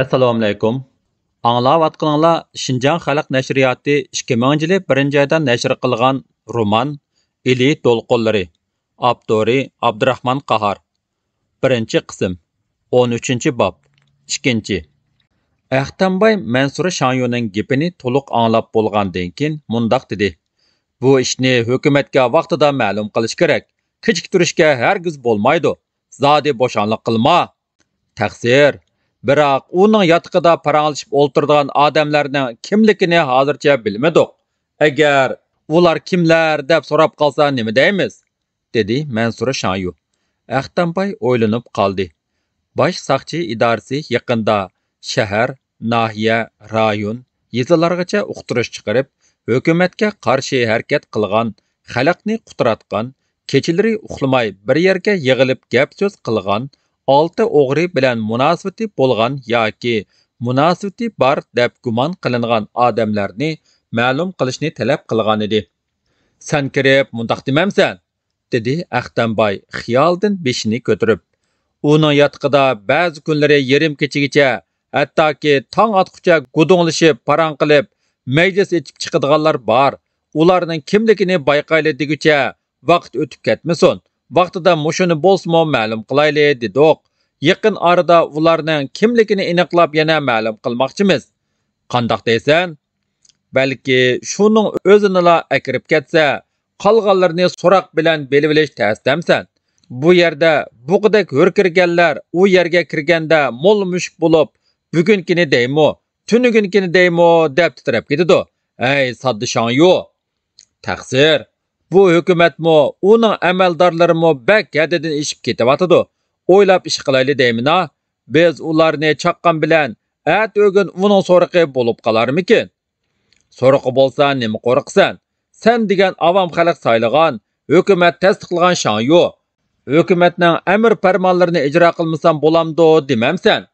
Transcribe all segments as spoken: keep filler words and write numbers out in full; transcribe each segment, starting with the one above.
ئەسسالامۇئەلەيكۇم. ئاڭلاۋاتقىنىڭلار شىنجاڭ خەلق نەشرىياتى ئىككى مىڭىنچى يىلى بىرىنچى ئايدا نەشر قىلغان رومان ئىلى دولقۇنلىرى، ئاپتورى ئابدۇراخمان قاھار. بىرىنچى قىسىم، ئون ئۈچىنچى باب، ئىككىنچى. ئەختەمباي مەنسۇر شاڭيۇنىڭ گېپىنى تولۇق ئاڭلاپ بولغاندىن كېيىن مۇنداق دېدى: بۇ ئىشنى ھۆكۈمەتكە ۋاقتىدا مەلۇم قىلىش كېرەك. كېچىكتۈرۈشكە ھەرگىز بولمايدۇ. زادى بوشاڭلىق قىلما. تەقسىر. بىراق ئۇنىڭ ياتىقىدا پاراڭلىشىپ ئولتۇرىدىغان ئادەملەرنىڭ كىملىكىنى ھازىرچە بىلمىدۇق. ئەگەر ئۇلار كىملەر دەپ سوراپ قالسا نېمە دەيمىز؟ دېدى مەنسۇر شاڭيۇ. ئەختەمباي ئويلىنىپ قالدى. باش ساقچى ئىدارىسى يېقىندا شەھەر، ناھىيە، رايون، يېزىلارغىچە ئۇقتۇرۇش چىقىرىپ، ھۆكۈمەتكە قارشى ھەرىكەت قىلغان، خەلقنى قۇتراتقان، كېچىلىرى ئۇخلىماي بىر يەرگە يىغىلىپ گەپ سۆز قىلغان ئالتە ئوغرى بىلەن مۇناسىۋىتى بولغان ياكى مۇناسىۋىتى بار دەپ گۇمان قىلىنغان ئادەملەرنى مەلۇم قىلىشنى تەلەپ قىلغانىدى. سەن كىرىپ مۇنداق دېمەمسەن؟ دېدى ئەختەمباي خىيالدىن بېشىنى كۆتۈرۈپ. ئۇنىڭ ياتىقىدا بەزى كۈنلىرى يېرىم كېچىگىچە، ھەتتاكى تاڭ ئاتقۇچە گۇدۇڭلىشىپ پاراڭ قىلىپ، مەجلىس ئېچىپ چىقىدىغانلار بار. ئۇلارنىڭ كىملىكىنى بايقايلى دېگۈچە ۋاقىت ئۆتۈپ كەتمىسۇن. ۋاقتىدا مۇشۇنى بولسىمۇ مەلۇم قىلايلى دېدۇق. يېقىن ئارىدا ئۇلارنىڭ كىملىكىنى ئېنىقلاپ يەنە مەلۇم قىلماقچىمىز. قانداق دەيسەن؟ بەلكى شۇنىڭ ئۆزىنىلا ئەكىرىپ كەتسە، قالغانلىرىنى سوراق بىلەن بىلىۋېلىش تەس دەمسەن؟ بۇ يەردە بۇقىدەك ھۆركىرىگەنلەر ئۇ يەرگە كىرگەندە موللا مۈشۈك بولۇپ، بۈگۈنكىنى دەيمۇ، تۈنۈگۈنكىنى دەيمۇ دەپ تىترەپ كېتىدۇ. ھەي، ساددا شاڭيۇ! تەقسىر، بۇ ھۆكۈمەتمۇ، ئۇنىڭ ئەمەلدارلىرىمۇ بەك ھەددىدىن ئېشىپ كېتىۋاتىدۇ. ئويلاپ ئىش قىلايلى دەيمىنا. بىز ئۇلارنى چاققان بىلەن ئەتە ئۆگۈن ئۇنىڭ سورىقى بولۇپ قالارمىكىن؟ سورىقى بولسا نېمە قورقىسەن؟ سەن دېگەن ئاۋام خەلق سايلىغان، ھۆكۈمەت تەستىقلىغان شاڭيۇ. ھۆكۈمەتنىڭ ئەمىر پەرمانلىرىنى ئىجرا قىلمىسام بولامدۇ دېمەمسەن؟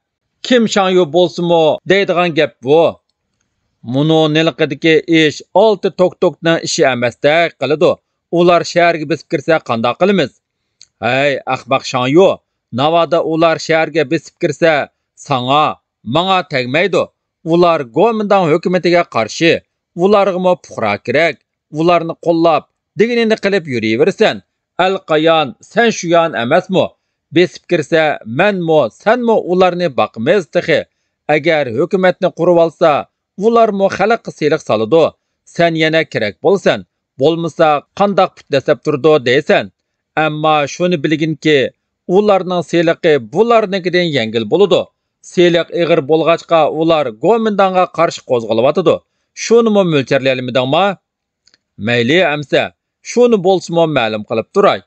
كىم شاڭيۇ بولسىمۇ دەيدىغان گەپ بۇ. مۇنۇ نېلىقىدىكى ئىش ئالتە توك-توكنىڭ ئىشى ئەمەستەك قىلىدۇ. ئۇلار شەھەرگە بېسىپ كىرسە قانداق قىلىمىز؟ ھەي، ئەخمەق شاڭيۇ، ناۋادا ئۇلار شەھەرگە بېسىپ كىرسە، ساڭا، ماڭا تەگمەيدۇ. ئۇلار گومىنداڭ ھۆكۈمىتىگە قارشى. ئۇلارغىمۇ پۇقرا كېرەك. ئۇلارنى قوللاپ، دېگىنىنى قىلىپ يۈرۈۋېرىسەن. ئەلقايان، سەن شۇ يان ئەمەسمۇ؟ بېسىپ كىرسە، مەنمۇ، سەنمۇ ئۇلارنى باقىمىز تېخى. ئەگەر ھۆكۈمەتنى قۇرۇۋالسا، ئۇلارمۇ خەلققە سېلىق سالىدۇ. سەن يەنە كېرەك بولىسەن. بولمىسا، قانداق پۇت دەسسەپ تۇرىدۇ دەيسەن. ئەمما شۇنى بىلگىنكى، ئۇلارنىڭ سېلىقى بۇلارنىڭكىدىن يەڭگىل بولىدۇ. سېلىق ئېغىر بولغاچقا، ئۇلار گومىنداڭغا قارشى قوزغىلىۋاتىدۇ. شۇنىمۇ مۆلچەرلىيەلمىدىڭما؟ مەيلى ئەمسە، شۇنى بولسىمۇ مەلۇم قىلىپ تۇراي.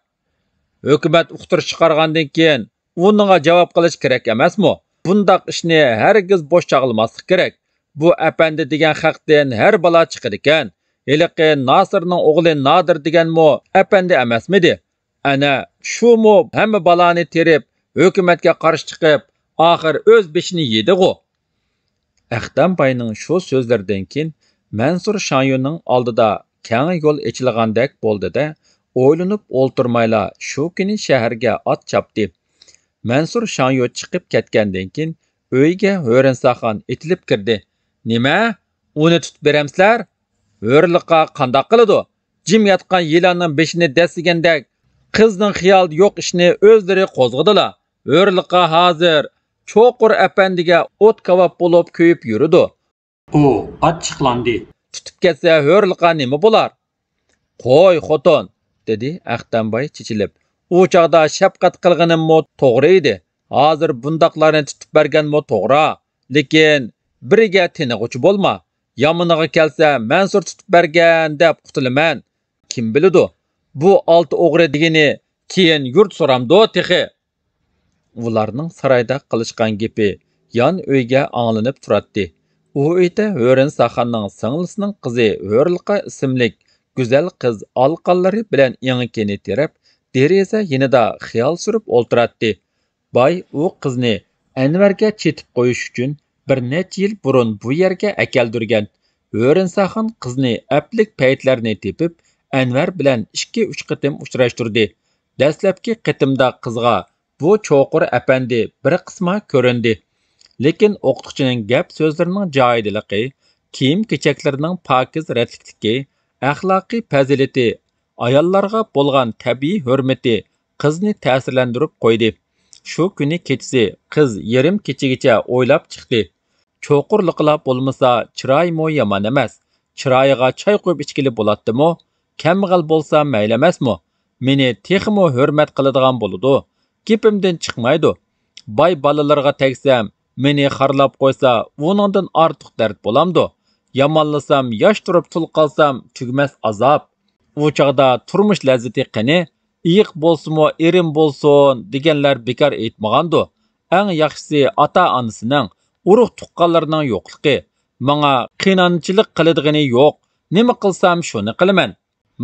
ھۆكۈمەت ئۇقتۇرۇش چىقارغاندىن كېيىن، ئۇنىڭغا جاۋاب قىلىش كېرەك ئەمەسمۇ؟ بۇنداق ئىشنى ھەرگىز بوش چاغلىماسلىق كېرەك. بۇ ئەپەندى دېگەن خەقتىن ھەر بالا چىقىدىكەن. ھېلىقى ناسىرنىڭ ئوغلى نادىر دېگەنمۇ ئەپەندى ئەمەسمىدى؟ ئەنە، شۇمۇ ھەممە بالانى تېرىپ، ھۆكۈمەتكە قارشى چىقىپ، ئاخىر ئۆز بېشىنى يېدىغۇ. ئەختەم باينىڭ شۇ سۆزلىرىدىن كېيىن مەنسۇر شاڭيۇنىڭ ئالدىدا كەڭ يول ئېچىلغاندەك بولدى-دە، ئويلىنىپ ئولتۇرمايلا شۇ كۈنى شەھەرگە ئات چاپتى. مەنسۇر شاڭيۇ چىقىپ كەتكەندىن كېيىن ئۆيگە ھۆرىنساخان ئېتىلىپ كىردى. نېمە؟ ئۇنى تۇتۇپ بېرەمسىلەر؟ ھۆرلىقا قانداق قىلىدۇ؟ جىم ياتقان يىلاننىڭ بېشىنى دەسسىگەندەك، قىزنىڭ خىيالىدا يوق ئىشنى ئۆزلىرى قوزغىدىلا. ھۆرلىقا ھازىر چوقۇر ئەپەندىگە ئوت كاۋاپ بولۇپ كۆيۈپ يۈرىدۇ. ئۇ ئاچچىقلاندى. تۇتۇپ كەتسە ھۆرلىقا نېمە بولار؟ قوي، خوتۇن، دېدى ئەختەمباي چېچىلىپ. ئۇ چاغدا شەپقەت قىلغىنىممۇ توغرا ئىدى. ھازىر بۇنداقلارنى تۇتۇپ بەرگەنمۇ توغرا. لېكىن بىرىگە تېنىغۇچى بولما. يامىنىغا كەلسە مەنسۇر تۇتۇپ بەرگەن دەپ قۇتۇلىمەن. كىم بىلىدۇ، بۇ ئالتە ئوغرى دېگىنى كېيىن يۇرت سورامدۇ تېخى؟ ئۇلارنىڭ سارايدا قىلىشقان گېپى يان ئۆيگە ئاڭلىنىپ تۇراتتى. ئۇ ئۆيدە ھۆرىنساخاننىڭ سىڭلىسىنىڭ قىزى ھۆرلىقا ئىسىملىك گۈزەل قىز ئالىقانلىرى بىلەن ئېڭىكىنى تېرەپ، دېرىزە يېنىدا خىيال سۈرۈپ ئولتۇراتتى. باي ئۇ قىزنى ئەنۋەرگە چېتىپ قويۇش ئۈچۈن بىر نەچچە يىل بۇرۇن بۇ يەرگە ئەكەلدۈرگەن. ھۆرىنساخان قىزنى ئەپلىك پەيتلەرنى تېپىپ، ئەنۋەر بىلەن ئىككى-ئۈچ قېتىم ئۇچراشتۇردى. دەسلەپكى قېتىمدا قىزغا بۇ چوقۇر ئەپەندى بىر قىسما كۆرۈندى. لېكىن ئوقۇتقۇچىنىڭ گەپ سۆزلىرىنىڭ جايىدىلىقى، كىيىم كېچەكلىرىنىڭ پاكىز رەتلىكلىكى، ئەخلاقىي پەزىلىتى، ئاياللارغا بولغان تەبىئىي ھۆرمىتى قىزنى تەسىرلەندۈرۈپ قويدى. شۇ كۈنى كېچىسى قىز يېرىم كېچىگىچە ئويلاپ چىقتى. چوقۇرلۇقىلا بولمىسا، چىرايىمۇ يامان ئەمەس. چىرايىغا چاي قۇيۇپ ئىچكىلى بولاتتىمۇ؟ كەمبەغەل بولسا مەيلى ئەمەسمۇ؟ مېنى تېخىمۇ ھۆرمەت قىلىدىغان بولىدۇ. گېپىمدىن چىقمايدۇ. باي بالىلىرىغا تەگسەم، مېنى خارلاپ قويسا، ئۇنىڭدىن ئارتۇق دەرد بولامدۇ؟ يامانلىسام، ياش تۇرۇپ تۇل قالسام، تۈگىمەس ئازاب. ئۇ چاغدا تۇرمۇش لەززىتى قېنى؟ ئېيىق بولسىمۇ، ئېرىم بولسۇن دېگەنلەر بىكار ئېيتمىغاندۇ. ئەڭ ياخشىسى ئاتا-ئانىسىنىڭ، ئۇرۇق-تۇغقانلىرىنىڭ يوقلۇقى. ماڭا قىينانچىلىق قىلىدىغىنى يوق. نېمە قىلسام، شۇنى قىلىمەن.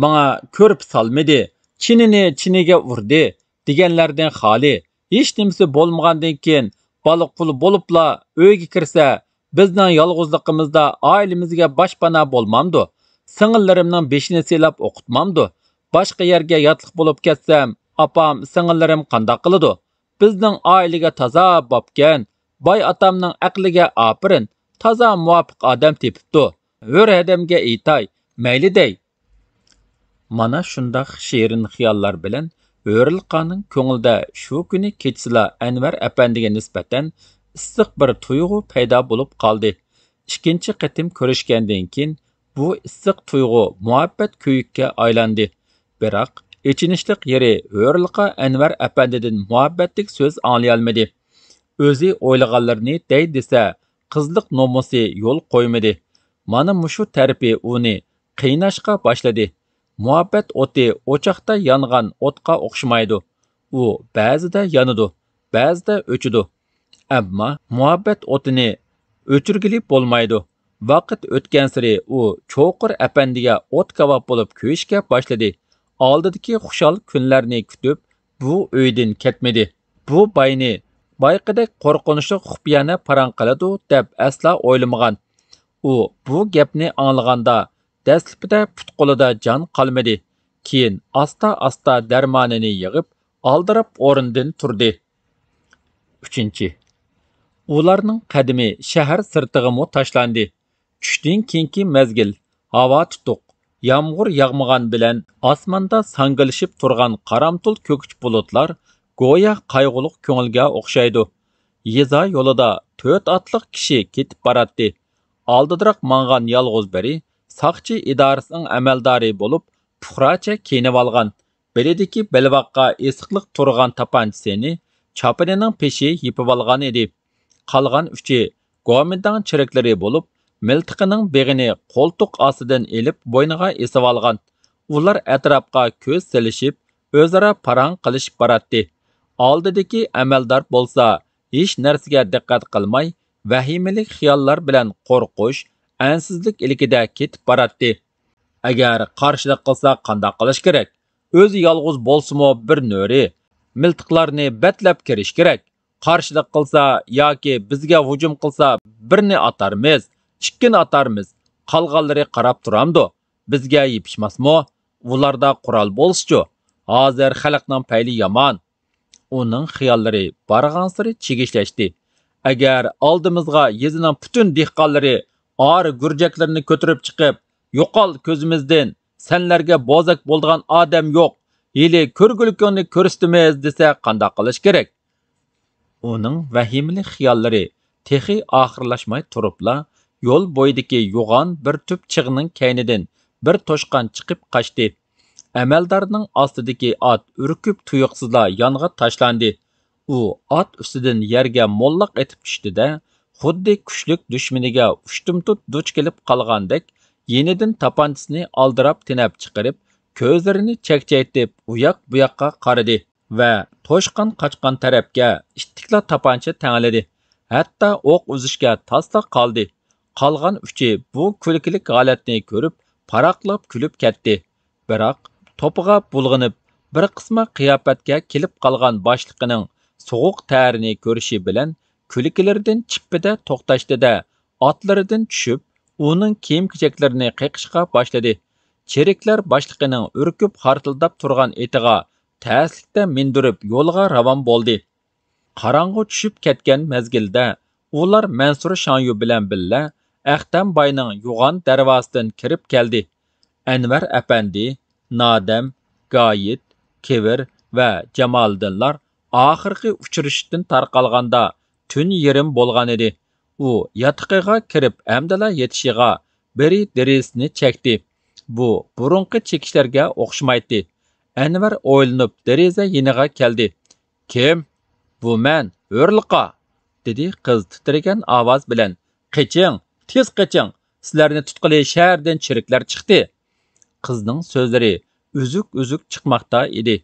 ماڭا كۆرپە سالمىدى، چىنىنى چىنىگە ئۇردى دېگەنلەردىن خالىي. ھېچنېمىسى بولمىغاندىن كېيىن، بالا-قۇل بولۇپلا ئۆيگە كىرسە، بىزنىڭ يالغۇزلۇقىمىزدا ئائىلىمىزگە باشپانا بولمامدۇ؟ سىڭىللىرىمنىڭ بېشىنى سىلاپ ئوقۇتمامدۇ؟ باشقا يەرگە ياتلىق بولۇپ كەتسەم، ئاپام، سىڭىللىرىم قانداق قىلىدۇ؟ بىزنىڭ ئائىلىگە تازا بابكەن. باي ئاتامنىڭ ئەقلىگە ئاپىرىن، تازا مۇۋاپىق ئادەم تېپىپتۇ. ھۆر ھەدەمگە ئېيتاي، مەيلى دەي. مانا شۇنداق شېرىن خىياللار بىلەن ھۆرىلقانىڭ كۆڭلىدە شۇ كۈنى كېچىسىلا ئەنۋەر ئەپەندىگە نىسبەتەن ئىسسىق بىر تۇيغۇ پەيدا بولۇپ قالدى. ئىككىنچى قېتىم كۆرۈشكەندىن كېيىن بۇ ئىسسىق تۇيغۇ مۇھەببەت كۆيۈككە ئايلاندى. بىراق، ئېچىنىشلىق يېرى، ھۆرىلقا ئەنۋەر ئەپەندىدىن مۇھەببەتلىك سۆز ئاڭلىيالمىدى. ئۆزى ئويلىغانلىرىنى دەي دېسە، قىزلىق نومۇسى يول قويمىدى. مانا مۇشۇ تەرىپى ئۇنى قىيناشقا باشلىدى. مۇھەببەت ئوتى ئوچاقتا يانغان ئوتقا ئوخشىمايدۇ. ئۇ بەزىدە يانىدۇ، بەزىدە ئۆچىدۇ. ئەمما مۇھەببەت ئوتىنى ئۆچۈرگىلى بولمايدۇ. ۋاقىت ئۆتكەنسېرى ئۇ چوقۇر ئەپەندىگە ئوت كاۋاپ بولۇپ كۆيۈشكە باشلىدى. ئالدىدىكى خۇشال كۈنلەرنى كۈتۈپ، بۇ ئۆيدىن كەتمىدى. بۇ باينى بايىقىدەك قورقۇنچلۇق خۇپىيانە پاراڭ قىلىدۇ دەپ ئەسلا ئويلىمىغان. ئۇ بۇ گەپنى ئاڭلىغاندا، دەسلىپىدە پۇت-قولىدا جان قالمىدى. كېيىن ئاستا-ئاستا دەرمانىنى يىغىپ، ئالدىراپ ئورنىدىن تۇردى. ئۈچىنچى. ئۇلارنىڭ قەدىمى شەھەر سىرتىغىمۇ تاشلاندى. چۈشتىن كېيىنكى مەزگىل، ھاۋا تۇتۇق، يامغۇر ياغمىغان بىلەن ئاسماندا ساڭگىلىشىپ تۇرغان قارامتۇل كۆكۈچ بۇلۇتلار گويا قايغۇلۇق كۆڭۈلگە ئوخشايدۇ. يېزا يولىدا تۆت ئاتلىق كىشى كېتىپ باراتتى. ئالدىدىراق ماڭغان يالغۇز بىرى ساقچى ئىدارىسىنىڭ ئەمەلدارى بولۇپ، پۇقراچە كىيىنىۋالغان. بېلىدىكى بەلباغقا ئېسىقلىق تۇرغان تاپانچىسىنى چاپىنىنىڭ پېشى يېپىۋالغان ئىدى. قالغان ئۈچى گومىنداڭ چېرىكلىرى بولۇپ، مىلتىقىنىڭ بېغىنى قولتۇق ئاستىدىن ئېلىپ بوينىغا ئېسىۋالغان. ئۇلار ئەتراپقا كۆز سېلىشىپ، ئۆزئارا پاراڭ قىلىشىپ باراتتى. ئالدىدىكى ئەمەلدار بولسا ھېچ نەرسىگە دىققەت قىلماي، ۋەھىمىلىك خىياللار بىلەن قورقۇش، ئەنسىزلىك ئىلكىدە كېتىپ باراتتى. ئەگەر قارشىلىق قىلسا قانداق قىلىش كېرەك؟ ئۆزى يالغۇز بولسىمۇ بىر نۆرى، مىلتىقلارنى بەتلەپ كىرىش كېرەك. قارشىلىق قىلسا ياكى بىزگە ھۇجۇم قىلسا بىرنى ئاتارمىز، ئىككىنى ئاتارمىز. قالغانلىرى قاراپ تۇرامدۇ؟ بىزگە يېپىشماسمۇ؟ ئۇلاردا قورال بولسىچۇ؟ ھازىر خەلقنىڭ پەيلى يامان. ئۇنىڭ خىياللىرى بارغانسېرى چىگىشلەشتى. ئەگەر ئالدىمىزغا يېزىنىڭ پۈتۈن دېھقانلىرى ئارا گۈرجەكلىرىنى كۆتۈرۈپ چىقىپ، «يوقال كۆزىمىزدىن، سەنلەرگە بوزەك بولىدىغان ئادەم يوق، ھېلى كۆرگۈلۈكۈڭنى كۆرسىتىمىز» دېسە، قانداق قىلىش كېرەك؟ ئۇنىڭ ۋەھىمىلىك خىياللىرى تېخى ئاخىرلاشماي تۇرۇپلا، يول بويىدىكى يوغان بىر تۈپ چىغنىڭ كەينىدىن بىر توشقان چىقىپ قاچتى. ئەمەلدارنىڭ ئاستىدىكى ئات ئۈركۈپ تۇيۇقسىزلا يانغا تاشلاندى. ئۇ ئات ئۈستىدىن يەرگە موللاق ئېتىپ چۈشتى-دە، خۇددى كۈچلۈك دۈشمىنىگە ئۇشتۇمتۇت دۇچ كېلىپ قالغاندەك، يېنىدىن تاپانچىسىنى ئالدىراپ تېنەپ چىقىرىپ، كۆزلىرىنى چەكچەيتىپ ئۇياق-بۇياققا قارىدى ۋە توشقان قاچقان تەرەپكە ئىتتىكلا تاپانچا تەڭلىدى. ھەتتا ئوق ئۈزۈشكە تاسلا قالدى. قالغان ئۈچى بۇ كۈلكىلىك ھالەتنى كۆرۈپ، پاراقلاپ كۈلۈپ كەتتى. بىراق، توپىغا بۇلغىنىپ، بىر قىسما قىياپەتكە كېلىپ قالغان باشلىقىنىڭ سوغۇق تەرىنى كۆرۈشى بىلەن، كۈلكىلىرىدىن چىپپىدە توختاشتى-دە، ئاتلىرىدىن چۈشۈپ، ئۇنىڭ كىيىم-كېچەكلىرىنى قېقىشقا باشلىدى. چېرىكلەر باشلىقىنىڭ ئۈركۈپ خارتىلداپ تۇرغان ئېتىغا تەسلىكتە مىندۈرۈپ يولىغا راۋان بولدى. قاراڭغۇ چۈشۈپ كەتكەن مەزگىلدە ئۇلار مەنسۇر شاڭيۇ بىلەن بىللە ئەختەم باينىڭ يوغان دەرۋازىسىدىن كىرىپ كەلدى. ئەنۋەر ئەپەندى، نادەم، گايىت، كېۋىر ۋە جامالىدىنلار ئاخىرقى ئۇچرىشىشتىن تارقالغاندا تۈن يېرىم بولغانىدى. ئۇ ياتىقىغا كىرىپ ئەمدىلا يېتىشىغا بىرى دېرىزىسىنى چەكتى. بۇ بۇرۇنقى چېكىشلەرگە ئوخشىمايتتى. ئەنۋەر ئويلىنىپ دېرىزە يېنىغا كەلدى. «كىم؟» «بۇ مەن، ھۆرلىقا!» دېدى قىز تىترىگەن ئاۋاز بىلەن. «قېچىڭ، تېز قېچىڭ! سىلەرنى تۇتقىلى شەھەردىن چېرىكلەر چىقتى!» قىزنىڭ سۆزلىرى ئۈزۈك-ئۈزۈك چىقماقتا ئىدى.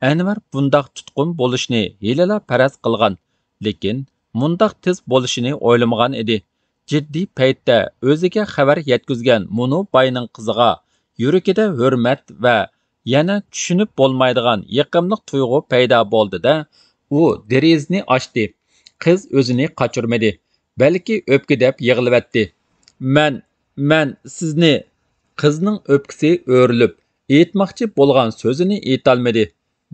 ئەنۋەر بۇنداق تۇتقۇن بولۇشنى ھېلىلا پەرەز قىلغان، لېكىن مۇنداق تېز بولۇشىنى ئويلىمىغان ئىدى. جىددىي پەيتتە ئۆزىگە خەۋەر يەتكۈزگەن مۇنۇ باينىڭ قىزىغا يۈرىكىدە ھۆرمەت ۋە يەنە چۈشىنىپ بولمايدىغان يېقىملىق تۇيغۇ پەيدا بولدى-دە، ئۇ دېرىزىنى ئاچتى. قىز ئۆزىنى قاچۇرمىدى. بەلكى ئۆپكە دەپ يىغلىۋەتتى. «مەن، مەن سىزنى...» قىزنىڭ ئۆپكىسى ئۆرۈلۈپ، ئېيتماقچى بولغان سۆزىنى ئېيتالمىدى.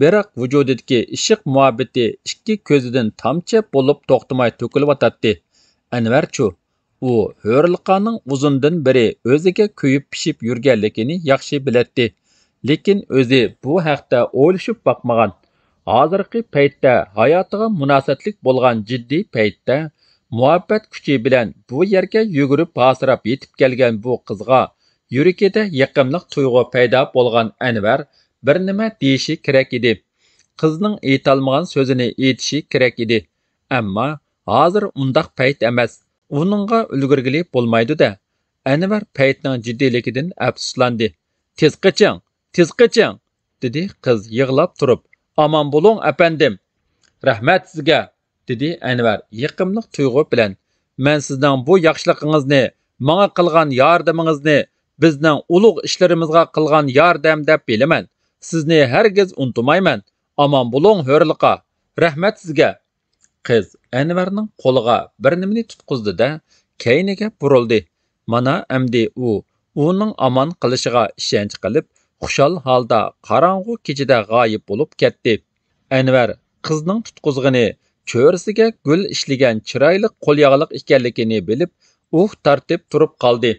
بىراق ۋۇجۇدىدىكى ئىشق مۇھەببىتى ئىككى كۆزىدىن تامچە بولۇپ توختىماي تۆكۈلۈۋاتاتتى. ئەنۋەرچۇ؟ ئۇ ھۆرلىقانىڭ ئۇزۇندىن بېرى ئۆزىگە كۆيۈپ پىشىپ يۈرگەنلىكىنى ياخشى بىلەتتى. لېكىن ئۆزى بۇ ھەقتە ئويلىشىپ باقمىغان. ھازىرقى پەيتتە ھاياتىغا مۇناسىۋەتلىك بولغان جىددىي پەيتتە مۇھەببەت كۈچى بىلەن بۇ يەرگە يۈگۈرۈپ ھاسىراپ يېتىپ كەلگەن بۇ قىزغا يۈرىكىدە يېقىملىق تۇيغۇ پەيدا بولغان ئەنۋەر بىر نېمە دېيىشى كېرەك ئىدى. قىزنىڭ ئېيتالمىغان سۆزىنى ئېيتىشى كېرەك ئىدى. ئەمما ھازىر ئۇنداق پەيت ئەمەس. ئۇنىڭغا ئۈلگۈرگىلى بولمايدۇ-دە. ئەنۋەر پەيتنىڭ جىددىيلىكىدىن ئەپسۇسلاندى. «تېز قېچىڭ، تېز قېچىڭ!» دېدى قىز يىغلاپ تۇرۇپ. «ئامان بولۇڭ، ئەپەندىم!» «رەھمەت سىزگە!» دېدى ئەنۋەر يېقىملىق تۇيغۇ بىلەن. «مەن سىزنىڭ بۇ ياخشىلىقىڭىزنى، ماڭا قىلغان ياردىمىڭىزنى، بىزنىڭ ئۇلۇغ ئىشلىرىمىزغا قىلغان ياردەم دەپ بىلىمەن. سىزنى ھەرگىز ئۇنتۇمايمەن. ئامان بولۇڭ، ھۆرلىقا! رەھمەت سىزگە!» قىز ئەنۋەرنىڭ قولىغا بىر نېمىنى تۇتقۇزدى-دە، كەينىگە بۇرۇلدى. مانا ئەمدى ئۇ ئۇنىڭ ئامان قېلىشىغا ئىشەنچ قىلىپ، خۇشال ھالدا قاراڭغۇ كېچىدە غايىب بولۇپ كەتتى. ئەنۋەر قىزنىڭ تۇتقۇزغىنى چۆرىسىگە گۈل ئىشلىگەن چىرايلىق قولياغلىق ئىكەنلىكىنى بىلىپ، ئۇھ تارتىپ تۇرۇپ قالدى.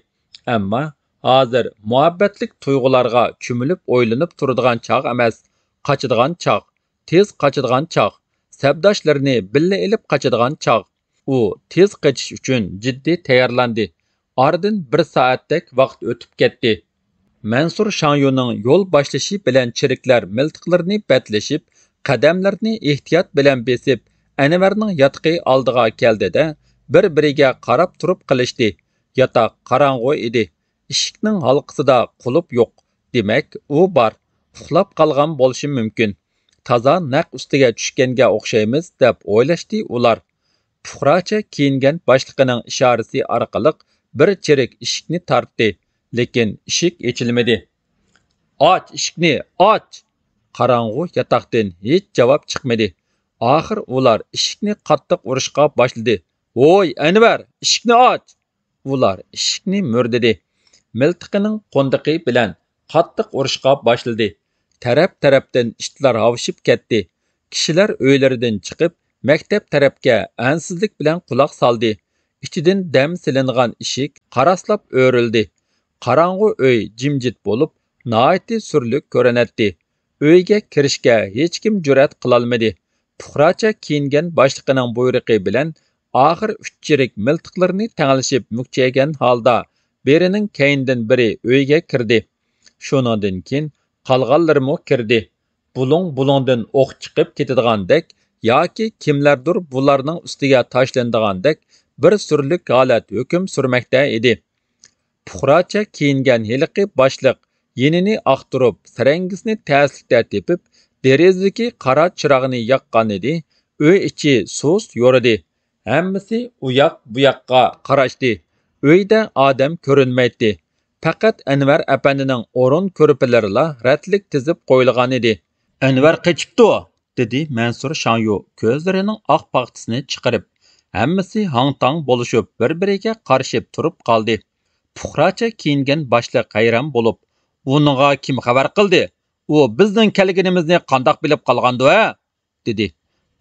ئەمما ھازىر مۇھەببەتلىك تۇيغۇلارغا چۆمۈلۈپ ئويلىنىپ تۇرىدىغان چاغ ئەمەس، قاچىدىغان چاغ، تېز قاچىدىغان چاغ، سەپداشلىرىنى بىللە ئېلىپ قاچىدىغان چاغ. ئۇ تېز قېچىش ئۈچۈن جىددىي تەييارلاندى. ئارىدىن بىر سائەتتەك ۋاقىت ئۆتۈپ كەتتى. مەنسۇر شاڭيۇنىڭ يول باشلىشى بىلەن چېرىكلەر مىلتىقلىرىنى بەتلىشىپ، قەدەملىرىنى ئېھتىيات بىلەن بېسىپ، ئەنۋەرنىڭ ياتىقى ئالدىغا كەلدى-دە، بىر-بىرىگە قاراپ تۇرۇپ قېلىشتى. ياتاق قاراڭغۇ ئىدى. ئىشىكنىڭ ھالقىسىدا قۇلۇپ يوق. دېمەك، ئۇ بار. ئۇخلاپ قالغان بولۇشى مۇمكىن. تازا نەق ئۈستىگە چۈشكەنگە ئوخشايمىز، دەپ ئويلاشتى ئۇلار. پۇقراچە كىيىنگەن باشلىقىنىڭ ئىشارىسى ئارقىلىق بىر چېرىك ئىشىكنى تارتتى، لېكىن ئىشىك ئېچىلمىدى. «ئاچ ئىشىكنى، ئاچ!» قاراڭغۇ ياتاقتىن ھېچ جاۋاب چىقمىدى. ئاخىر ئۇلار ئىشىكنى قاتتىق ئۇرۇشقا باشلىدى. «ۋوي، ئەنۋەر، ئىشىكنى ئاچ!» ئۇلار ئىشىكنى مۈردىدى. مىلتىقىنىڭ قوندىقى بىلەن قاتتىق ئۇرۇشقا باشلىدى. تەرەپ-تەرەپتىن ئىتلار ھاۋشىپ كەتتى. كىشىلەر ئۆيلىرىدىن چىقىپ، مەكتەپ تەرەپكە ئەنسىزلىك بىلەن قۇلاق سالدى. ئىچىدىن دەم سېلىنغان ئىشىك قاراسلاپ ئۆرۈلدى. قاراڭغۇ ئۆي جىمجىت بولۇپ، ناھايىتى سۈرلۈك كۆرۈنەتتى. ئۆيگە كىرىشكە ھېچكىم جۈرئەت قىلالمىدى. پۇقراچە كىيىنگەن باشلىقىنىڭ بۇيرۇقى بىلەن ئاخىر ئۈچ چېرىك مىلتىقلىرىنى تەڭلىشىپ مۈكچەيگەن ھالدا بىرىنىڭ كەينىدىن بىرى ئۆيگە كىردى. شۇنىڭدىن كېيىن قالغانلىرىمۇ كىردى. بۇلۇڭ-بۇلۇڭدىن ئوق چىقىپ كېتىدىغاندەك ياكى كىملەردۇر بۇلارنىڭ ئۈستىگە تاشلىنىدىغاندەك بىر سۈرلۈك ھالەت ھۆكۈم سۈرمەكتە ئىدى. پۇقراچە كىيىنگەن ھېلىقى باشلىق يېنىنى ئاختۇرۇپ، سەرەڭگىسىنى تەسلىكتە تېپىپ، دېرىزىدىكى قارا چىراغنى ياققانىدى. ئۆي ئىچى سۇس يورۇدى. ھەممىسى ئۇياق-بۇياققا قاراشتى. ئۆيدە ئادەم كۆرۈنمەيتتى. پەقەت ئەنۋەر ئەپەندىنىڭ ئورۇن كۆرپىلىرىلا رەتلىك تىزىپ قويۇلغانىدى. «ئەنۋەر قېچىپتۇ!» دېدى مەنسۇر شاڭيۇ كۆزلىرىنىڭ ئاق پاختىسىنى چىقىرىپ. ھەممىسى ھاڭ-تاڭ بولۇشۇپ، بىر-بىرىگە قارىشىپ تۇرۇپ قالدى. پۇقراچە كىيىنگەن باشلىق ھەيران بولۇپ، «ئۇنىڭغا كىم خەۋەر قىلدى؟ ئۇ بىزنىڭ كەلگىنىمىزنى قانداق بىلىپ قالغاندۇ ھە؟» دېدى.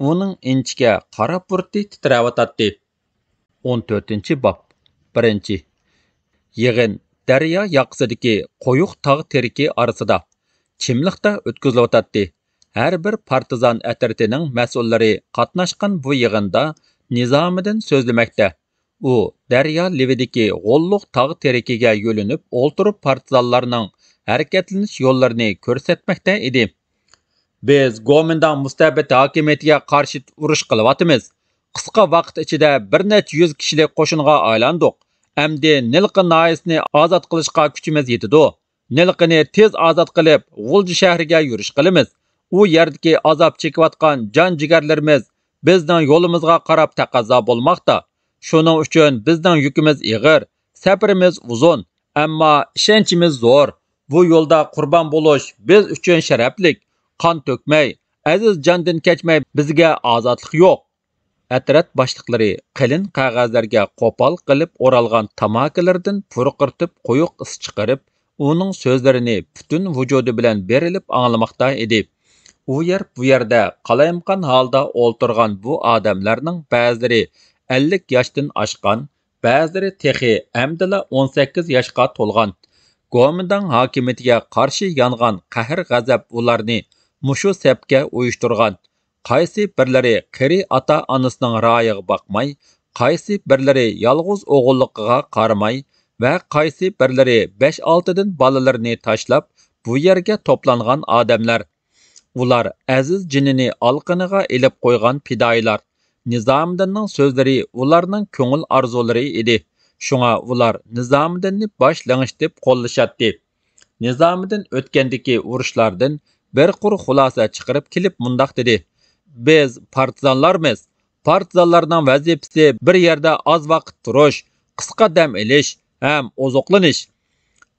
ئۇنىڭ ئىنچىكە قارا بۇرۇتى تىترەۋاتاتتى. ئون تۆتىنچى باب. بىرىنچى. يىغىن دەريا ياقىسىدىكى قويۇق تاغ تېرىكى ئارىسىدا، چىملىقتا ئۆتكۈزۈلۈۋاتاتتى. ھەر بىر پارتىزان ئەترىتىنىڭ مەسئۇللىرى قاتناشقان بۇ يىغىندا نىزامىدىن سۆزلىمەكتە. ئۇ دەريا لېۋىدىكى غوللۇق تاغ تېرىكىگە يۆلىنىپ ئولتۇرۇپ، پارتىزانلارنىڭ ھەرىكەتلىنىش يوللىرىنى كۆرسەتمەكتە ئىدى. بىز گومىنداڭ مۇستەبىت ھاكىمىيىتىگە قارشى ئۇرۇش قىلىۋاتىمىز. قىسقا ۋاقىت ئىچىدە بىر نەچچە يۈز كىشىلىك قوشۇنغا ئايلاندۇق. ئەمدى نىلقا ناھىيەسىنى ئازاد قىلىشقا كۈچىمىز يېتىدۇ. نىلقىنى تېز ئازاد قىلىپ، غۇلجا شەھىرىگە يۈرۈش قىلىمىز. ئۇ يەردىكى ئازاب چېكىۋاتقان جان جىگەرلىرىمىز بىزنىڭ يولىمىزغا قاراپ تەقەززا بولماقتا. شۇنىڭ ئۈچۈن بىزنىڭ يۈكىمىز ئېغىر، سەپىرىمىز ئۇزۇن، ئەمما ئىشەنچىمىز زور. بۇ يولدا قۇربان بولۇش بىز ئۈچۈن شەرەپلىك. قان تۆكمەي، ئەزىز جاندىن كەچمەي بىزگە ئازادلىق يوق. ئەترەت باشلىقلىرى قېلىن قەغەزلەرگە قوپال قىلىپ ئورالغان تاماكىلىرىدىن پۇرقىرىتىپ قويۇق ئىس چىقىرىپ، ئۇنىڭ سۆزلىرىنى پۈتۈن ۋۇجۇدى بىلەن بېرىلىپ ئاڭلىماقتا ئىدى. ئۇ يەر، بۇ يەردە قالايمىقان ھالدا ئولتۇرغان بۇ ئادەملەرنىڭ بەزىلىرى ئەللىك ياشتىن ئاشقان، بەزىلىرى تېخى ئەمدىلا ئون سەككىز ياشقا تولغان. گومىنداڭ ھاكىمىيىتىگە قارشى يانغان قەھەر-غەزەپ ئۇلارنى مۇشۇ سەپكە ئۇيۇشتۇرغان. قايسى بىرلىرى قېرى ئاتا-ئانىسىنىڭ رايىغا باقماي، قايسى بىرلىرى يالغۇز ئوغۇللۇقىغا قارىماي ۋە قايسى بىرلىرى بەش-ئالتىدىن بالىلىرىنى تاشلاپ، بۇ يەرگە توپلانغان ئادەملەر. ئۇلار ئەزىز جېنىنى ئالىقىنىغا ئېلىپ قويغان پىدائىيلار. نىزامىدىننىڭ سۆزلىرى ئۇلارنىڭ كۆڭۈل ئارزۇلىرى ئىدى. شۇڭا ئۇلار نىزامىدىننى باش لىڭشىتىپ قوللىشاتتى. نىزامىدىن ئۆتكەندىكى ئۇرۇشلاردىن بىر قۇر خۇلاسە چىقىرىپ كېلىپ مۇنداق دېدى: «بىز پارتىزانلارمىز. پارتىزانلارنىڭ ۋەزىپىسى بىر يەردە ئاز ۋاقىت تۇرۇش، قىسقا دەم ئېلىش ھەم ئوزۇقلىنىش.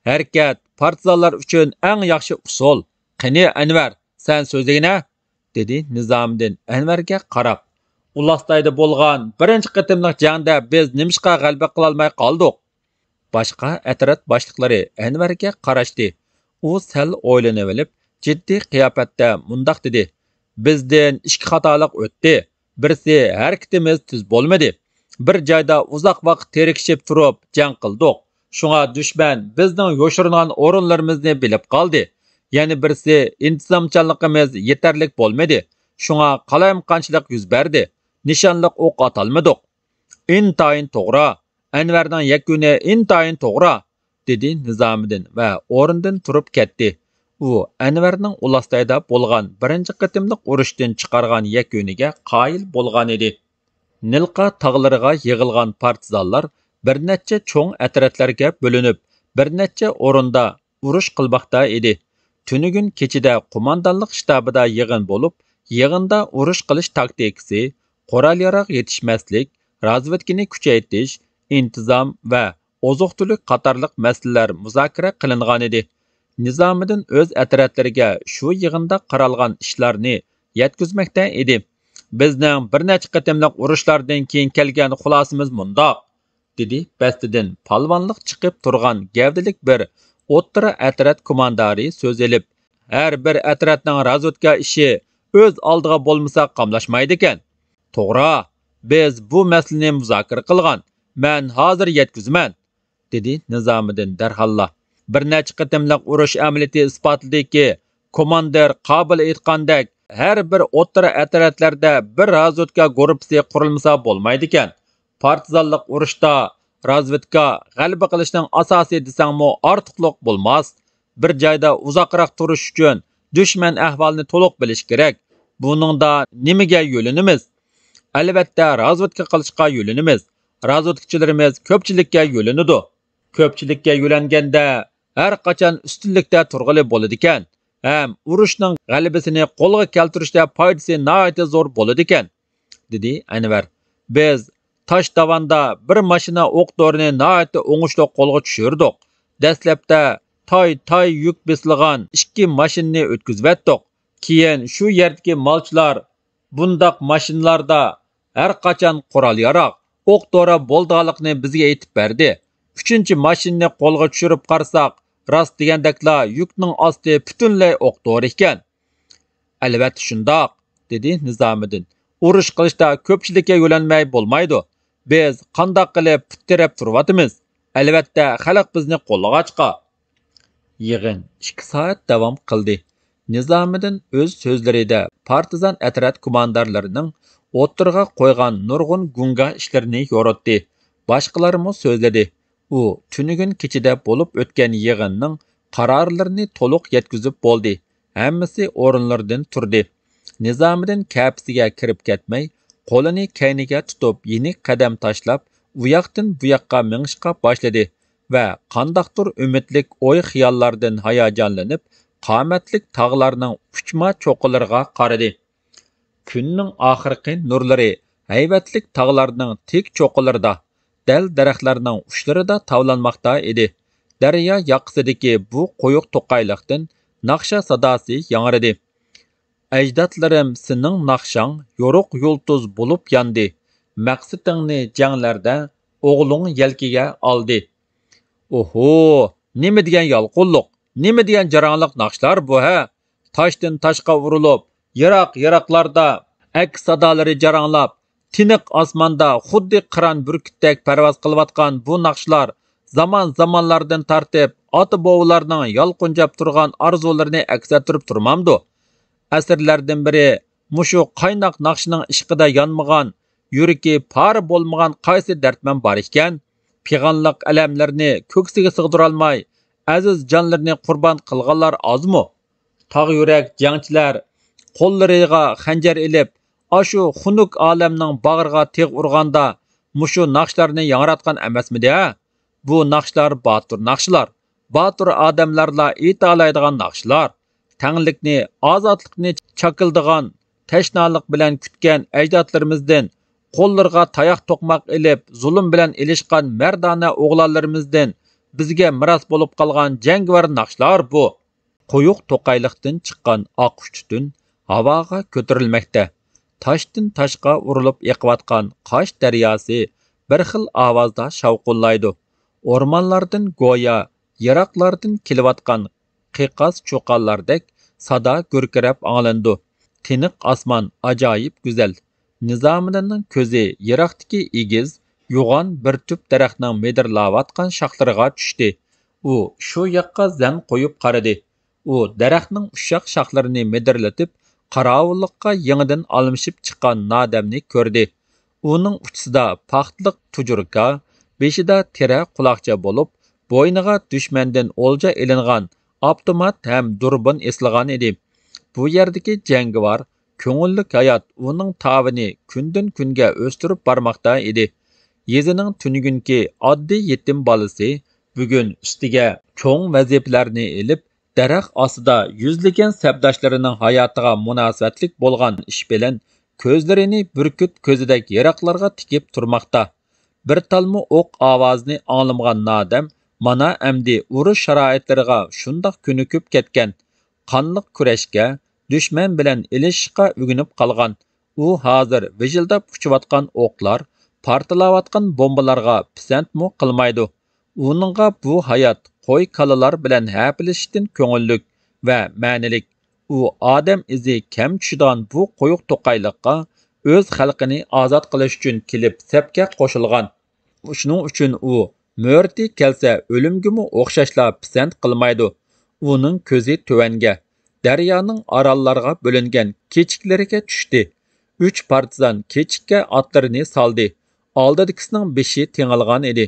ھەرىكەت پارتىزانلار ئۈچۈن ئەڭ ياخشى ئۇسۇل. قېنى، ئەنۋەر، سەن سۆزلىگىنە!» دېدى نىزامىدىن ئەنۋەرگە قاراپ. «ئۇلاستايدا بولغان بىرىنچى قېتىملىق جەڭدە بىز نېمىشقا غەلىبە قىلالماي قالدۇق؟» باشقا ئەترەت باشلىقلىرى ئەنۋەرگە قاراشتى. ئۇ سەل ئويلىنىۋېلىپ، جىددىي قىياپەتتە مۇنداق دېدى: «بىزدىن ئىككى خاتالىق ئۆتتى. بىرسى، ھەرىكىتىمىز تېز بولمىدى. بىر جايدا ئۇزاق ۋاقىت تىركىشىپ تۇرۇپ جەڭ قىلدۇق. شۇڭا دۈشمەن بىزنىڭ يوشۇرۇنغان ئورۇنلىرىمىزنى بىلىپ قالدى. يەنە بىرسى، ئىنتىزامچانلىقىمىز يېتەرلىك بولمىدى. شۇڭا قالايمىقانچىلىق يۈز بەردى. نىشانلىق ئوق ئاتالمىدۇق.» «ئىنتايىن توغرا. ئەنۋەرنىڭ يەكۈنى ئىنتايىن توغرا»، دېدى نىزامىدىن ۋە ئورنىدىن تۇرۇپ كەتتى. ئۇ ئەنۋەرنىڭ ئۇلاستايدا بولغان بىرىنچى قېتىملىق ئۇرۇشتىن چىقارغان يەكۈنىگە قايىل بولغانىدى. نىلقا تاغلىرىغا يىغىلغان پارتىزانلار بىر نەچچە چوڭ ئەترەتلەرگە بۆلۈنۈپ، بىر نەچچە ئورۇندا ئۇرۇش قىلماقتا ئىدى. تۈنۈگۈن كېچىدە قوماندانلىق شتابىدا يىغىن بولۇپ، يىغىندا ئۇرۇش قىلىش تاكتىكىسى، قورال-ياراغ يېتىشمەسلىك، رازۋېدكىنى كۈچەيتىش، ئىنتىزام ۋە ئوزۇق-تۈلۈك قاتارلىق مەسىلىلەر مۇزاكىرە قىلىنغانىدى. نىزامىدىن ئۆز ئەترەتلىرىگە شۇ يىغىندا قارالغان ئىشلارنى يەتكۈزمەكتە ئىدى. «بىزنىڭ بىر نەچچە قېتىملىق ئۇرۇشلاردىن كېيىن كەلگەن خۇلاسىمىز مۇنداق»، دېدى بەستىدىن پالۋانلىق چىقىپ تۇرغان گەۋدىلىك بىر ئوتتۇرا ئەترەت كوماندارى سۆز ئېلىپ. «ھەر بىر ئەترەتنىڭ رازۋېدكا ئىشى ئۆز ئالدىغا بولمىسا قاملاشمايدىكەن.» «توغرا، بىز بۇ مەسىلىنى مۇزاكىرە قىلغان. مەن ھازىر يەتكۈزىمەن.» دېدى نىزامىدىن دەرھاللا. «بىر نەچچە قېتىملىق ئۇرۇش ئەمەلىيىتى ئىسپاتلىدىكى، كوماندىر قابىل ئېيتقاندەك، ھەر بىر ئوتتۇرا ئەترەتلەردە بىر رازۋېدكا گۇرۇپپىسى قۇرۇلمىسا بولمايدىكەن. پارتىزانلىق ئۇرۇشتا رازۋېدكا غەلىبە قىلىشنىڭ ئاساسى دېسەڭمۇ ئارتۇقلۇق بولماس. بىر جايدا ئۇزاقراق تۇرۇش ئۈچۈن دۈشمەن ئەھۋالىنى تولۇق بىلىش كېرەك. بۇنىڭدا نېمىگە يۆلىنىمىز؟ ئەلۋەتتە، رازۋېدكا قىلىشقا يۆلىنىمىز. رازۋېدكىچىلىرىمىز كۆپچىلىككە يۆلىنىدۇ. كۆپچىلىككە يۆلەنگەندە، ھەر قاچان ئۈستۈنلۈكتە تۇرغىلى بولىدىكەن ھەم ئۇرۇشنىڭ غەلىبىسىنى قولغا كەلتۈرۈشتە پايدىسى ناھايىتى زور بولىدىكەن.» دېدى ئەنۋەر. «بىز تاش داۋاندا بىر ماشىنا ئوق دورىنى ناھايىتى ئوڭۇشلۇق قولغا چۈشۈردۇق. دەسلەپتە تاي-تاي يۈك بېسىلغان ئىككى ماشىنىنى ئۆتكۈزۈۋەتتۇق. كېيىن شۇ يەردىكى مالچىلار بۇنداق ماشىنىلاردا ھەر قاچان قورال-ياراغ، ئوق-دورا بولىدىغانلىقىنى بىزگە ئېيتىپ بەردى. ئۈچىنچى ماشىنىنى قولغا چۈشۈرۈپ قارىساق، راست دېگەندەكلا يۈكنىڭ ئاستى پۈتۈنلەي ئوق-دورا ئىكەن.» «ئەلۋەتتە شۇنداق»، دېدى نىزامىدىن. «ئۇرۇش قىلىشتا كۆپچىلىككە يۆلەنمەي بولمايدۇ. بىز قانداق قىلىپ پۇت تىرەپ تۇرۇۋاتىمىز؟ ئەلۋەتتە، خەلق بىزنى قوللىغاچقا. يىغىن ئىككى سائەت داۋام قىلدى. نىزامىدىن ئۆز سۆزلىرىدە پارتىزان ئەترەت كوماندىرلىرىنىڭ ئوتتۇرىغا قويغان نۇرغۇن گۇڭگا ئىشلىرىنى يورۇتتى. باشقىلارمۇ سۆزلىدى. ئۇ تۈنۈگۈن كېچىدە بولۇپ ئۆتكەن يىغىننىڭ قارارلىرىنى تولۇق يەتكۈزۈپ بولدى. ھەممىسى ئورۇنلىرىدىن تۇردى. نىزامىدىن كەپىسىگە كىرىپ كەتمەي، قولىنى كەينىگە تۇتۇپ يېنىك قەدەم تاشلاپ، ئۇياقتىن بۇياققا مېڭىشقا باشلىدى ۋە قانداقتۇر ئۈمىدلىك ئوي-خىياللاردىن ھاياجانلىنىپ، قامەتلىك تاغلارنىڭ ئۇچما چوققىلىرىغا قارىدى. كۈننىڭ ئاخىرقى نۇرلىرى ھەيۋەتلىك تاغلارنىڭ تىك چوققىلىرىدا، دەل دەرەخلەرنىڭ ئۇچلىرىدا تاۋلانماقتا ئىدى. دەريا ياقىسىدىكى بۇ قويۇق توقايلىقتىن ناخشا ساداسى ياڭرىدى. ئەجدادلىرىم سېنىڭ ناخشاڭ يورۇق يۇلتۇز بولۇپ ياندى، مەقسىتىڭنى جەڭلەردە ئوغلۇڭ يەلكىگە ئالدى. ئوھۇ، نېمە دېگەن يالقۇنلۇق، نېمە دېگەن جاراڭلىق ناخشىلار بۇ ھە؟ تاشتىن تاشقا ئۇرۇلۇپ، يىراق-يىراقلاردا ئەكس سادالىرى جاراڭلاپ، تىنىق ئاسماندا خۇددى قىران بۈركۈتتەك پەرۋاز قىلىۋاتقان بۇ ناخشىلار زامان-زامانلاردىن تارتىپ ئاتا-بوۋىلارنىڭ يالقۇنجاپ تۇرغان ئارزۇلىرىنى ئەكس ئەتتۈرۈپ تۇرمامدۇ؟ ئەسىرلەردىن بېرى مۇشۇ قايناق ناخشىنىڭ ئىشقىدا يانمىغان، يۈرىكى پارە بولمىغان قايسى دەردمەن بار ئىكەن؟ پىغانلىق ئەلەملىرىنى كۆكسىگە سىغدۇرالماي، ئەزىز جانلىرىنى قۇربان قىلغانلار ئازمۇ؟ تاغ يۈرەك جەڭچىلەر قوللىرىغا خەنجەر ئېلىپ، ئاشۇ خۇنۈك ئالەمنىڭ باغرىغا تىغ ئۇرغاندا، مۇشۇ ناخشىلارنى ياڭراتقان ئەمەسمىدى ھە؟ بۇ ناخشىلار باتۇر ناخشىلار، باتۇر ئادەملەرلا ئېيتالايدىغان ناخشىلار. تەڭلىكنى، ئازادلىقنى چاكىلىدىغان تەشنالىق بىلەن كۈتكەن ئەجدادلىرىمىزدىن، قوللىرىغا تاياق توقماق ئېلىپ، زۇلۇم بىلەن ئېلىشقان مەردانە ئوغلانلىرىمىزدىن بىزگە مىراس بولۇپ قالغان جەڭگىۋار ناخشىلار بۇ. قويۇق توقايلىقتىن چىققان ئاقۇش تۈتۈن ھاۋاغا كۆتۈرۈلمەكتە. تاشتىن تاشقا ئۇرۇلۇپ ئېقىۋاتقان قاش دەرياسى بىر خىل ئاۋازدا شاۋقۇنلايدۇ. ئورمانلاردىن گويا يىراقلاردىن كېلىۋاتقان قىقاس چۇقانلاردەك سادا گۈركىرەپ ئاڭلىنىدۇ. تىنىق ئاسمان ئاجايىپ گۈزەل. نىزامىدىننىڭ كۆزى يىراقتىكى ئېگىز، يوغان بىر تۈپ دەرەخنىڭ مىدىرلاۋاتقان شاخلىرىغا چۈشتى. ئۇ شۇ ياققا زەن قويۇپ قارىدى. ئۇ دەرەخنىڭ ئۇششاق شاخلىرىنى مىدىرلىتىپ، قاراۋۇللۇققا يېڭىدىن ئالمىشىپ چىققان نادەمنى كۆردى. ئۇنىڭ ئۇچىسىدا پاختىلىق تۇجۇركا، بېشىدا تېرە قۇلاقچا بولۇپ، بوينىغا دۈشمەندىن ئولجا ئېلىنغان ئاپتومات ھەم دۇربۇن ئېسىلغان ئىدى. بۇ يەردىكى جەڭگىۋار، كۆڭۈللۈك ھايات ئۇنىڭ تاۋىنى كۈندىن-كۈنگە ئۆستۈرۈپ بارماقتا ئىدى. يېزىنىڭ تۈنۈگۈنكى ئاددىي يېتىم بالىسى بۈگۈن ئۈستىگە چوڭ ۋەزىپىلەرنى ئېلىپ، دەرەخ ئاستىدا يۈزلىگەن سەپداشلىرىنىڭ ھاياتىغا مۇناسىۋەتلىك بولغان ئىش بىلەن كۆزلىرىنى بۈركۈت كۆزىدەك يىراقلارغا تىكىپ تۇرماقتا. بىر تالمۇ ئوق ئاۋازىنى ئاڭلىمىغان نادەم مانا ئەمدى ئۇرۇش شارائىتلىرىغا شۇنداق كۆنۈكۈپ كەتكەن، قانلىق كۈرەشكە، دۈشمەن بىلەن ئېلىشىشقا ئۆگىنىپ قالغان. ئۇ ھازىر ۋىژىلداپ ئۇچۇۋاتقان ئوقلار، پارتلاۋاتقان بومبىلارغا پىسەنتمۇ قىلمايدۇ. ئۇنىڭغا بۇ ھايات قوي-كالىلار بىلەن ھەپىلىشىشتىن كۆڭۈللۈك ۋە مەنىلىك. ئۇ ئادەم ئىزى كەم چۈشىدىغان بۇ قويۇق توقايلىققا ئۆز خەلقىنى ئازاد قىلىش ئۈچۈن كېلىپ سەپكە قوشۇلغان. شۇنىڭ ئۈچۈن ئۇ مۆرىتى كەلسە ئۆلۈمگىمۇ ئوخشاشلا پىسەنت قىلمايدۇ. ئۇنىڭ كۆزى تۆۋەنگە، دەريانىڭ ئاراللارغا بۆلۈنگەن كېچىكلىرىگە چۈشتى. ئۈچ پارتىزان كېچىككە ئاتلىرىنى سالدى. ئالدىدىكىسىنىڭ بېشى تېڭىلغان ئىدى.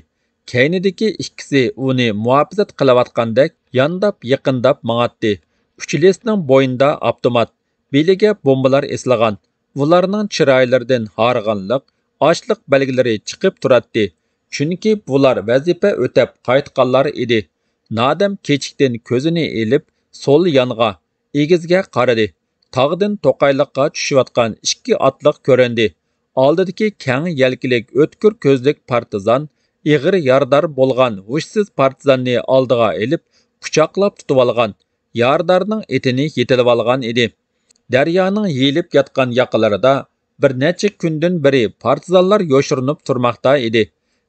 كەينىدىكى ئىككىسى ئۇنى مۇھاپىزەت قىلىۋاتقاندەك يانداپ يېقىنداپ ماڭاتتى. ئۈچىلىسىنىڭ بوينىدا ئاپتومات، بېلىگە بومبىلار ئېسىلغان. ئۇلارنىڭ چىرايلىرىدىن ھارغىنلىق، ئاچلىق بەلگىلىرى چىقىپ تۇراتتى. چۈنكى بۇلار ۋەزىپە ئۆتەپ قايتقانلار ئىدى. نادەم كېچىكتىن كۆزىنى ئېلىپ، سول يانغا، ئېگىزگە قارىدى. تاغدىن توقايلىققا چۈشۈۋاتقان ئىككى ئاتلىق كۆرۈندى. ئالدىدىكى كەڭ يەلكىلىك ئۆتكۈر كۆزلۈك پارتىزان ئېغىر يارىدار بولغان ھوشسىز پارتىزاننى ئالدىغا ئېلىپ، قۇچاقلاپ تۇتۇۋالغان، يارىدارنىڭ ئېتىنى يېتىلىۋالغان ئىدى. دەريانىڭ يېيىلىپ ياتقان ياقىلىرىدا بىر نەچچە كۈندىن بېرى پارتىزانلار يوشۇرۇنۇپ تۇرماقتا ئىدى.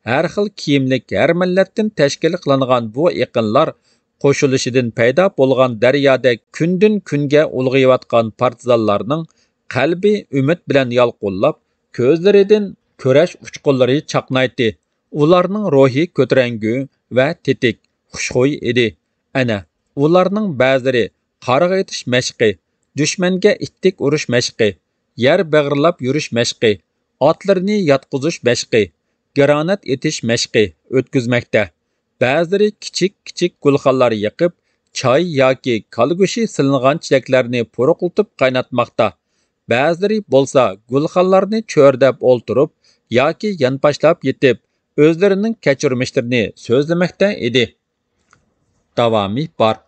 ھەر خىل كىيىملىك، ھەر مىللەتتىن تەشكىل قىلىنغان بۇ ئېقىنلار قوشۇلۇشىدىن پەيدا بولغان دەريادەك كۈندىن-كۈنگە ئۇلغىيىۋاتقان پارتىزانلارنىڭ قەلبى ئۈمىد بىلەن يالقۇنلاپ، كۆزلىرىدىن كۈرەش ئۇچقۇنلىرى چاقنايتتى. ئۇلارنىڭ روھى كۆتۈرەڭگۈ ۋە تېتىك، خۇشخۇي ئىدى. ئەنە، ئۇلارنىڭ بەزىلىرى قارغا ئېتىش مەشقى، دۈشمەنگە ئىتتىك ئۇرۇش مەشقى، يەر بېغىرلاپ يۈرۈش مەشقى، ئاتلىرىنى ياتقۇزۇش مەشقى، گرانات ئېتىش مەشقى ئۆتكۈزمەكتە. بەزىلىرى كىچىك-كىچىك گۈلخانلار يېقىپ، چاي ياكى كالا گۆشى سېلىنغان چېلەكلەرنى پۇرۇقلىتىپ قايناتماقتا. بەزىلىرى بولسا گۈلخانلارنى چۆرىدەپ ئولتۇرۇپ ياكى يانپاشلاپ يېتىپ، ئۆزلىرىنىڭ كەچۈرمىشلىرىنى سۆزلىمەكتە ئىدى. داۋامى بار.